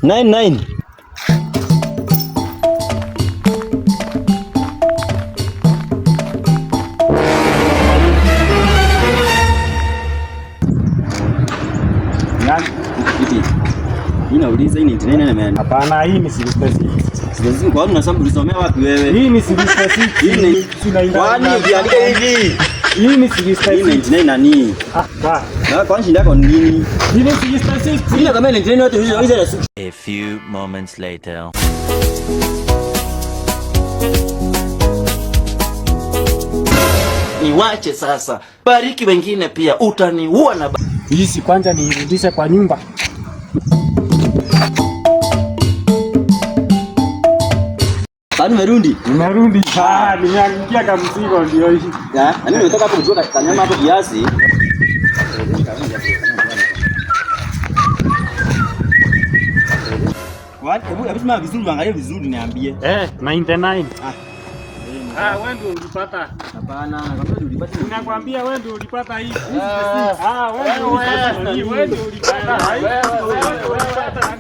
9 9. Nani? Kipi? Mimi nauliza hii 99 na Hapana, hii ni 66. Sasa kwa nini unasema ulisomea wapi wewe? Hii ni 66. Hii ni Kwani ukiandika hivi? Hii ni Hii 66. 99 nani? Ah, ah. Na kwani shida yako ni nini? Hii ni 66. Sina kama 99 yote hizo hizo na A few moments later. Niwache sasa, bariki wengine pia, utaniua na Hii si kwanza niirudishe kwa nyumba. Bado umerudi? Nimerudi. Ah, nimeangukia kama mzigo ndio hii. Ya, na mimi nimetoka hapo kujua kanyama hapo kiasi. Kwani hebu hebu simama vizuri uangalie vizuri niambie. Eh, 99. Ah. Ah, wewe ndio ulipata. Hapana, nakwambia ulipata. Nakwambia wewe ndio ulipata hii. Ah, wewe ndio ulipata hii. Wewe ndio ulipata. Wewe ulipata.